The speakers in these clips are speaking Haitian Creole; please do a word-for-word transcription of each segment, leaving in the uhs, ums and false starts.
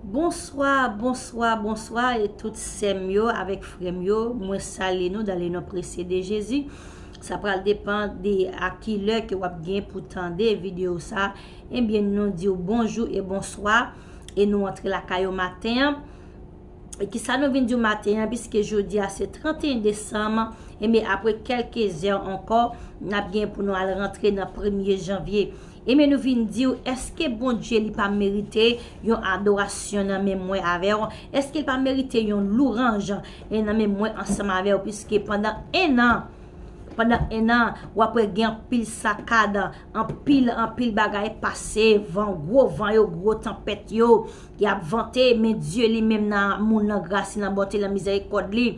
Bonswa, bonswa, bonswa e tout sè m yo avèk frè m yo. Mwen salye nou dans le nom précieux de Jésus. Sa pral depann de a ki lè ke w ap gen pou tande videyo sa. Ebyen, nou di w bonjou e bonswa e nou antre lakay ou maten an. E kisa nou vin di w maten an, piske jodi a se trannteyen desanm, ebyen, apre kèlke zè ankò, n ap gen pou nou al rantre nan premye janvye. Ebyen, nou vin di w, èske Bondye li pa merite yon adorasyon nan men mwen avè w? Èske li pa merite yon louranj e nan men mwen ansanm avè w? Piske pandan en an, pandan en an, w ap wè gen anpil sakad, anpil, anpil bagay pase, van, gwo van yo, gwo tanpèt yo, y ap vante, men Dye li menm nan amoul, nan gras li, nan bonte, nan mizèrikòd li,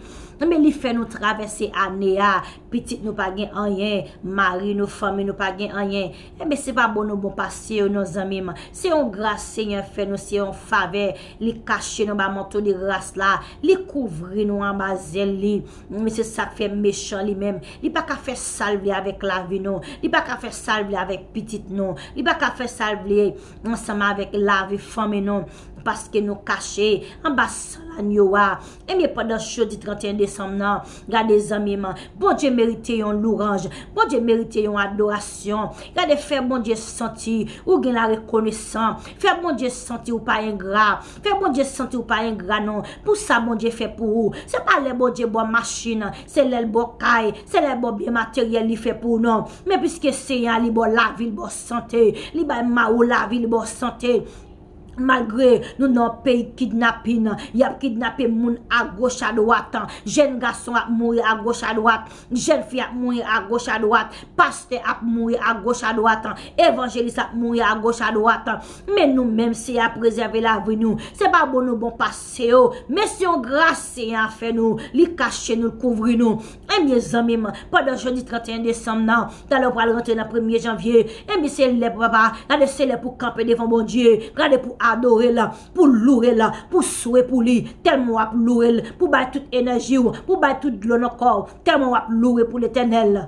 men li fè nou travèse ane a. Pitit nou pa gen anyen, mari nou, fanmi nou pa gen anyen. Ebyen, se pa bon nou bon pase yo non, zanmi m. Se yon gras Senyè fè nou, se yon favè. Li kache nou anba manto de gras la. Li kouvri nou anba zèl li. Men se sa k fè mechan li menm, li pa ka fè sa l vle avèk lavi nou. Li pa ka fè sa l vle avèk pitit nou. Li pa ka fè sa l vle ansanm avèk lavi fanmi nou. Paske nou kache anba san lanyo a. Ebyen, pandan jodi trannteyen desanm nan, gade, zanmi m, Bondye merite yon louranj. Bondye merite yon adorasyon. Gade, fè Bondye santi ou gen larekonesan. Fè Bondye santi ou pa engra. Fè Bondye santi ou pa engra non. Pou sa Bondye fè pou ou. Se pa lè Bondye ba w machin, se lè l ba w kay, se lè l ba w byen materyèl li fè pou ou non. Men piske Senyè a li ba w lavi, li ba w sante, li bay mari w lavi, li ba w sante. Malgre nou nan yon peyi kidnapin, y ap kidnape moun agoch adwat, jèn gason ap mouri agoch adwat, jèn fi ap mouri agoch adwat, pastè ap mouri agoch adwat, evanjelis ap mouri agoch adwat. Men nou menm, Senyè a prezève lavi nou. Se pa bon nou bon pase yo, men se yon gras Senyè a fè nou, li kache nou, l kouvri nou. Ebyen, zanmi m, pandan jodi trannteyen desanm nan, talè w pral rantre nan premye janvye, ebyen, se lè pou papa, gade, se lè pou kanpe devan Bondye, gade, pou adore l, pou louwe l, pou swe pou li, tèlman w ap louwe l, pou bay tout enèji w, pou bay tout dlo nan kò w, tèlman w ap louwe pou Letènèl.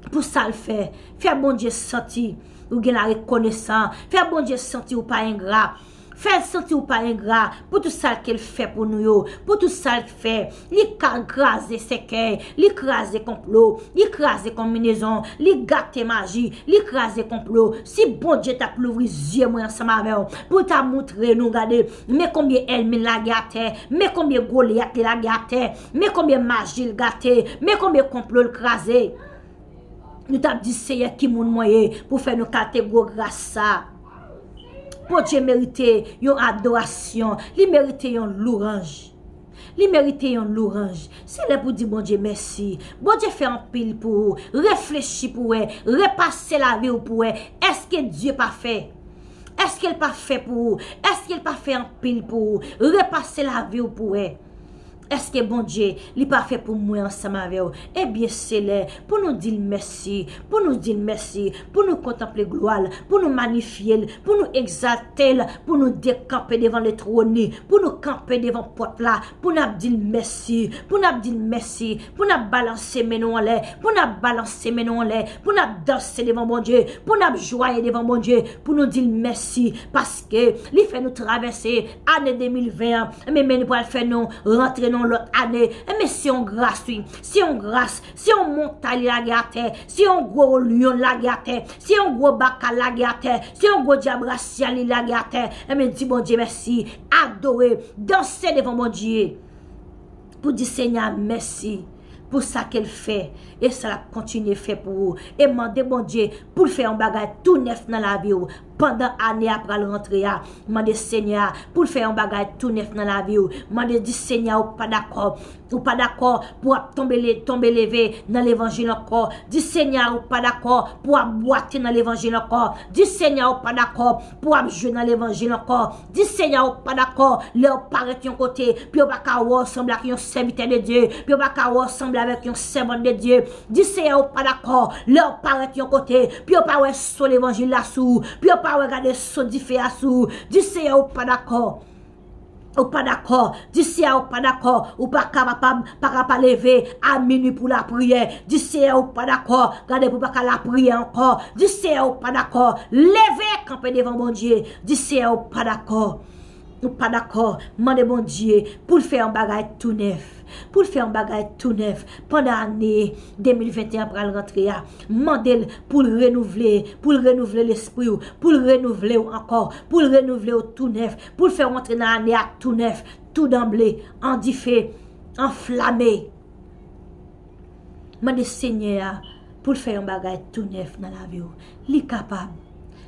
Pou sa l fè, fè Bondye santi ou gen larekonesan, fè Bondye santi ou pa engra. Fè l santi ou pa engra pou tout sa ke l fè pou nou yo, pou tout sa l fè. Li ka kraze sèkèy, li kraze konplo, li kraze konbinezon, li gate maji, li kraze konplo. Si Bondye t ap louvri zye mwen ansanm avè w, pou l ta moutre nou, gade, men konbyen ènmi l lage atè, men konbyen Golyat li lage atè, men konbyen maji l gate, men konbyen konplo l kraze. Nou t ap di, Seyè, ki moun mwen ye pou fè nou kalite gwo gras sa? Bondye merite yon adorasyon, li merite yon louranj. Li merite yon louranj. Se lè pou di Bondye mèsi. Bondye fè anpil pou ou. Reflechi pou wè, repase lavi w pou wè. Èske Dye pa fè? Èske l pa fè pou ou? Èske l pa fè anpil pou ou? Repase lavi w pou wè. Èske Bondye, li pa fè pou mwen ansanm avè w? Ebyen, se lè pou nou di l mèsi, pou nou di l mèsi, pou nou kontanple glwa l, pou nou manifye l, pou nou egzalte l, pou nou dekanpe devan letwòn li, pou nou kanpe devan pòt la, pou n ap di l mèsi, pou n ap di l mèsi, pou n ap balanse men nou anlè, pou n ap balanse men nou anlè, pou n ap danse devan Bondye, pou n ap jwaye devan Bondye, pou nou di l mèsi, paske li fè nou travèse ane de mil ven an, men, men li pral fè nou rantre nan yon lòt ane. Men se yon gras, wi. Se yon gras. Se yon montay li lage atè. Se yon gwo lyon lage atè. Se yon gwo baka lage atè. Se yon gwo dyabrasya li lage atè. Men di Bondye mèsi. Adore. Danse devan Bondye. Pou di Senyè a mèsi pou sa ke l fè e sa l ap kontinye fè pou ou. E mande Bondye pou l fè yon bagay tou nèf nan lavi w. Pandan ane a pral rantre a, mande Senyè a pou l fè yon bagay tou nèf nan lavi w. Mande, di Senyè a ou pa dakò. Ou pa dakò pou w ap tonbe le-, tonbe leve nan levanjil ankò. Di Senyè a ou pa dakò pou w ap bwate nan levanjil ankò. Di Senyè a ou pa dakò pou w ap jwe nan levanjil ankò. Di Senyè a ou pa dakò lè w parèt yon kote, pou yo pa ka wè w sanble ak yon sèvitè de Dye, pou yo pa ka wè w sanble avèk yon sèvant de Dye. Di Senyè a ou pa dakò lè w parèt yon kote, pou yo pa wè so levanjil la sou ou, pou yo pa wè gade so dife a sou ou. Di Senyè a ou pa dakò. Ou pa dakò. Di Senyè a ou pa dakò. Ou pa kapab, pa ka pa leve a minui pou lapriyè. Di Senyè a ou pa dakò. Gade pou pa ka lapriyè ankò. Di Senyè a ou pa dakò. Leve, kanpe devan Bondye. Di Senyè a ou pa dakò. Ou pa dakò, mande Bondye pou l fè yon bagay tou nèf. Pou l fè yon bagay tou nèf pandan ane de mil venteyen an pral rantre a. Mande l pou l renouvle, pou l renouvle lespri w, pou l renouvle w ankò, pou l renouvle w tou nèf, pou l fè w antre nan ane a tou nèf, tou danble, an dife, anflame. Mande Senyè a pou l fè yon bagay tou nèf nan lavi w. Li kapab.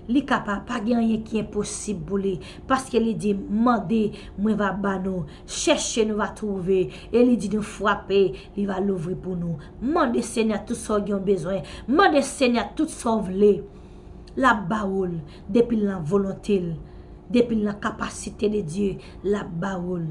Li kapab. Pa gen anyen ki enposib pou li. Paske li di, mande, mwen va ba nou. Chèche, nou va twouve. E li di nou frape, li va louvri pou nou. Mande Senyè a tout sa w gen bezwen. Mande Senyè a tout sa w vle. L ap ba ou l. Depi l nan volonte l. Depi l nan kapasite de Dye, l ap ba ou l.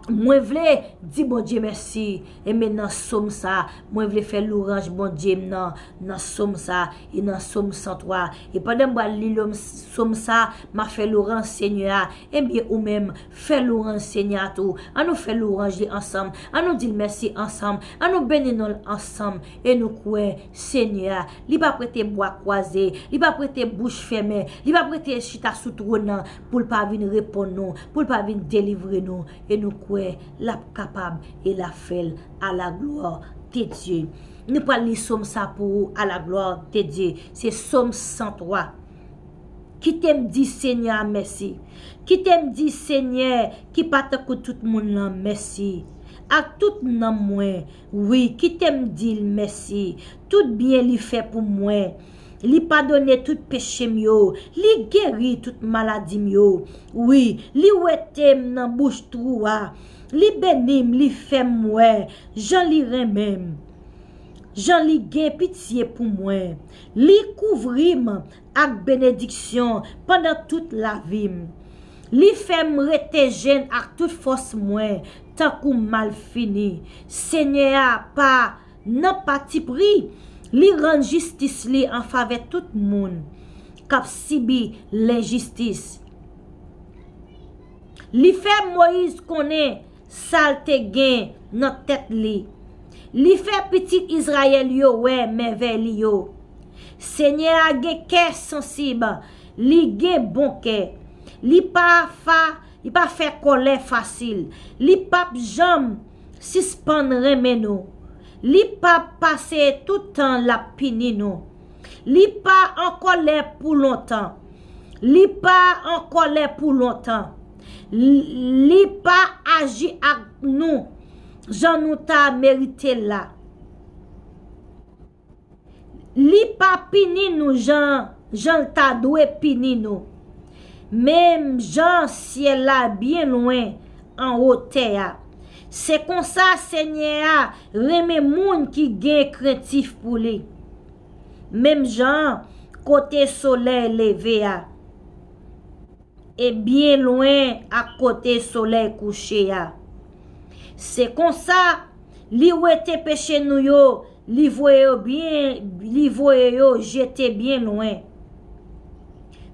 Mwen vle di Bondye mèsi. Enben nan sòm sa, mwen vle fè lwanj Bondye m nan, nan sòm sa, e nan sòm san twa. E pandan m pral li lòm, sòm sa, m ap fè lwanj Senyè a. Enben ou menm, fè lwanj Senyè a tou. An nou fè lwanj li ansanm. An nou di l mèsi ansanm. An nou beni non l ansanm. E nou kwè Senyè a, li p ap rete bwa kwaze, li p ap rete bouch fèmen, li p ap rete chita sou twòn nan pou l pa vin reponn nou, pou l pa vin delivre nou. E nou kwè l ap kapab e l ap fè l à la gloire de Dieu. Nou pral li sòm sa pou ou à la gloire de Dieu. Se sòm san twa. Kite m di Senyè a mèsi. Kite m di Senyè ki pa tankou tout moun lan mèsi. Ak tout nanm mwen, wi, kite m di l mèsi. Tout byen li fè pou mwen. Li padone tout peche m yo. Li geri tout maladi m yo. Wi, li wete m nan bouch twou a. Li beni m, li fè m wè jan li renmen m. Jan li gen pitye pou mwen. Li kouvri m ak benediksyon pandan tout lavi m. Li fè m rete jenn ak tout fòs mwen, tankou malfini. Senyè a pa nan patipri, li rann jistis li an favè tout moun k ap sibi lenjistis. Li fè Moyiz konnen sa l te gen nan tèt li. Li fè pitit Izrayèl yo wè mèvèy li yo. Senyè a gen kè sansib, li gen bon kè. Li pa fa, li pa fè kòlè fasil. Li p ap janm sispann renmen nou. Li p ap pase tout tan l ap pini nou. Li pa an kòlè pou lontan. Li pa an kòlè pou lontan. Li pa aji ak nou jan nou ta merite l la. Li pa pini nou jan, jan l ta dwe pini nou. Menm jan syèl la byen lwen anwo tè a, se konsa Senyè a renmen moun ki gen krentif pou li. Menm jan kote solèy leve a e byen lwen ak kote solèy kouche a. Se konsa, li wete peche nou yo, li voye yo byen, li voye yo jete byen lwen.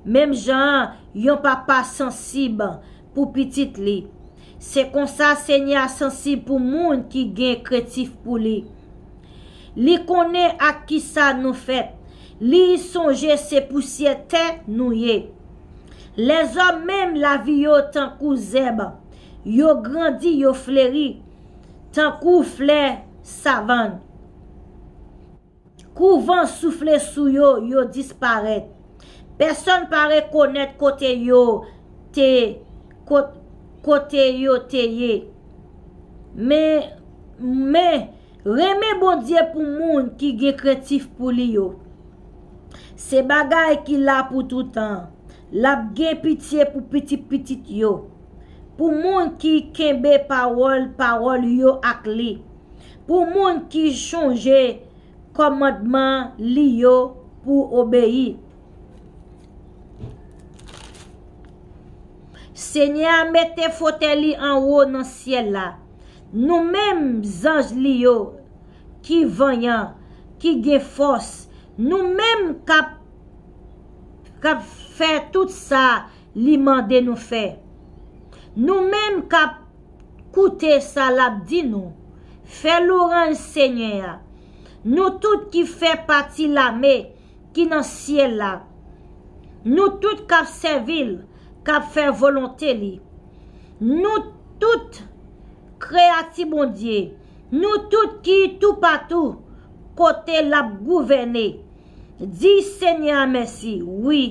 Menm jan yon papa sansib pou pitit li, se konsa Senyè a sansib pou moun ki gen krentif pou li. Li konnen ak kisa nou fèt. Li sonje se pousyè tè nou ye. Lèzòm menm lavi yo tankou zèb. Yo grandi, yo fleri, tankou flè savann. Kou van soufle sou yo, yo disparèt. Pèsonn pa rekonèt kote yo te, kot-, kote yo te ye. Men, men, renmen Bondye pou moun ki gen krentif pou li yo. Se bagay ki la pou toutan. L ap gen pitye pou pitit pitit yo. Pou moun ki kenbe pawòl, pawòl yo ak li. Pou moun ki chonje kòmandman li yo pou obeyi. Senyè a mete fotèy li anwo nan syèl la. Nou menm zanj li yo ki vanyan, ki gen fòs, nou menm k ap, k ap fè tout sa li mande nou fè. Nou menm k ap koute sa l ap di nou. Fè lwanj Senyè a. Nou tout ki fè pati lame ki nan syèl la. Nou tout k ap sèvi l, k ap fè volonte li. Nou tout kreyati Bondye, nou tout ki toupatou kote l ap gouvène. Di Senyè a mèsi. Wi,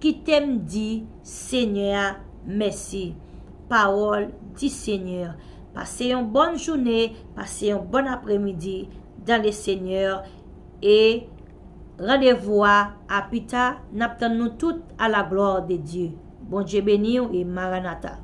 kite m di Senyè a mèsi. Pawòl di Senyè. Pase yon bòn jounen, pase yon bòn apremidi dans le Seigneur. E randevou a, a pita, n ap tann nou tout à la gloire de Dieu. Bondye beni w e Maranata.